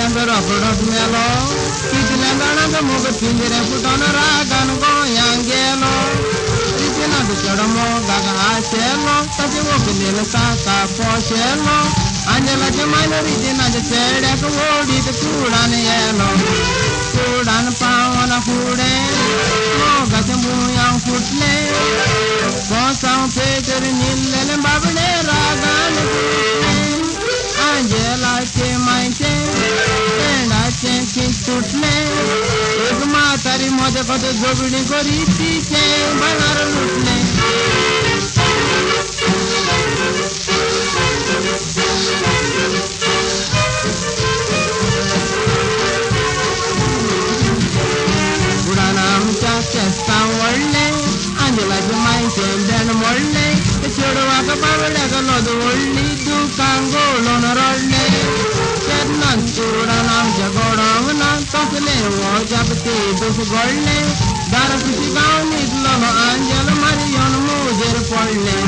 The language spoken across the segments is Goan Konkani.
चेड्यांचो रोकडोच मेलो कितल्या जाणांचो मोग पिंजरे फुटोन रागान गोंयांक गेलो रितीनाचो चेडो मोगाक आशेलो ताचे व्हंकलेन ताका पोशेलो आंजेलाचे मायन रितीनाच्या चेड्याक ओडीत कुडान येलो कुडान पावना फुडें मोगाचें बुयांव फुटलें कोसांव पेटर न्हिल्लेलें बाबडें रागान फुटलें आंजेलाचे मायचें पेंडाचें शीत तुटलें एक म्हातारी म्हजे कडेन झगडीं करीत तिचें भांगर लुटलें. बुडान आमच्या केस्तांव व्हडलें आंजेलाचे मायचें देण मोडलें ते चेडवाक बाबड्याक लज व्हडली दुकां गळोवन रडलें तेन्ना चुडान आमच्या गोडोंक ना तसलें वजाप तेदूस घडलें दार कुशी गांव न्हिदलो आंजेल मारियोन मुजेर पडलें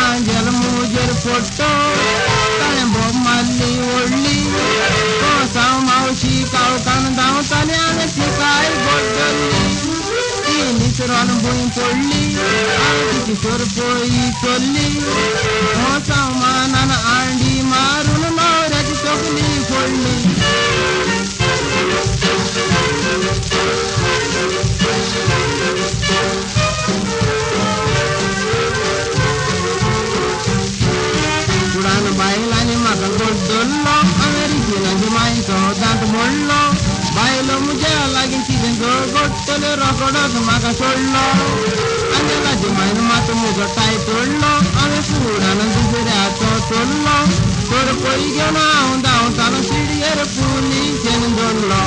आंजेल मुजेर पडटो ताणें बोब मारली व्हडली कोसांव मावशी काळखान धांवताली आनी तिकाय गोडटली ती निसरोन भूंय पडली हांवें तिची सरपळी चोरली कोसांव मानान आंडी मारून न्हवऱ्याची तकली फोडली. कुडान बायलांनी म्हाका गोड्डलो हांवें रितीनाचे मायचो दांत मोडलो बायलो म्हज्या लागीं कितें गळगोडटल्यो रोकडोच म्हाका सोडलो आंजेलाचे मायन मात म्हजो टाय तोडलो हांवें कुडान दुसऱ्याचो चोरलो सरपळी घेवन हांव धांवतालो शिडयेर पुलिशेन जोडलो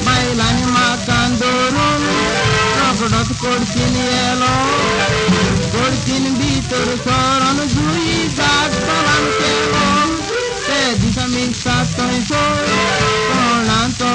बायलांनी म्हाका धरून रोकडोच कोडकीन येलो कोडकीन भितर सरोन जुईजाक सलाम केलो ते दिसा मिसाक थंय सोड कोणाचो